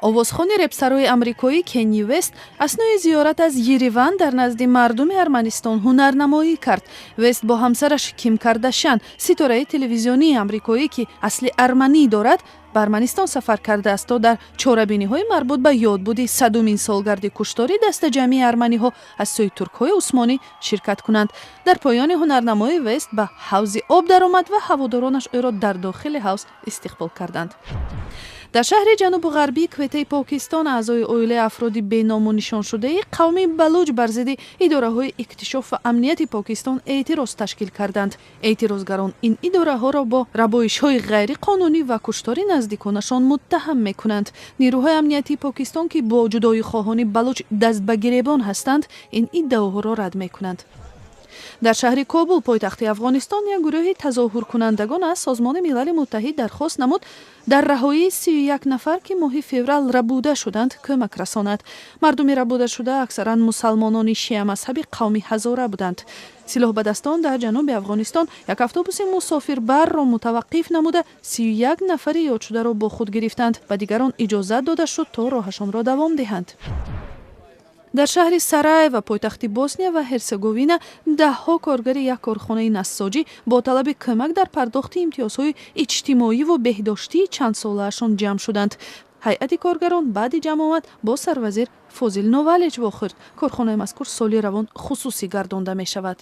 Овозхони репсарои амрикоӣ Кенни Вест аснои зиёрат аз Ереван дар назди мардуми Арманистон ҳунарнамоӣ кард. Вест бо ҳамсараш Ким Кардашян, ситораи телевизионии амрикоӣ, ки асли арманӣ дорад, ба Арманистон сафар кардааст, то дар чорабиниҳои марбут ба ёдбуди 100-умин солгарди куштори дастаҷамъии арманиҳо аз сӯи туркҳои усмонӣ ширкат кунанд. Дар поёни ҳунарнамоӣ Вест ба ҳавзи об даромад ва ҳаводоронаш ӯро дар дохили ҳавз истиқбол карданд. Дар шаҳри ҷанубу ғарбии Кветаи Покистон аъзои оилаи афроди беному нишоншудаи қавми балуҷ бар зидди идораҳои иктишоф ва амнияти Покистон эътироз ташкил карданд. Эътирозгарон ин идораҳоро бо рабоишҳои ғайриқонунӣ ва куштори наздиконашон муттаҳам мекунанд. Нерӯҳои амниятии Покистон, ки бо ҷудоихоҳони балуҷ даст ба гиребон ҳастанд, ин иддаоҳоро рад мекунанд. Дар шаҳри Кобул, пойтахти Афғонистон, як гурӯҳи тазоҳуркунандагон аз Созмони Милали Муттаҳид дархост намуд, дар раҳоии 31 нафар, ки моҳи феврал рабуда шуданд, кӯмак расонад. Мардуми рабудашуда аксаран мусалмонони шиамазҳаби қавми ҳазора буданд. Силоҳбадастон дар ҷануби Афғонистон як автобуси мусофирбарро мутаваққиф намуда, 31 нафари ёдшударо бо худ гирифтанд. Ба дигарон иҷозат дода шуд, то роҳашонро давом диҳанд. Дар шаҳри Сараева, пойтахти Босния ва Ҳерсеговина, даҳҳо коргари як корхонаи нассоҷӣ бо талаби кӯмак дар пардохти имтиёзҳои иҷтимоиву беҳдоштии чандсолаашон ҷамъ шуданд. Ҳайати коргарон баъди ҷамъомад бо сарвазир Фозил Новалич вохӯрд. Корхонаи мазкур соли равон хусусӣ гардонда мешавад.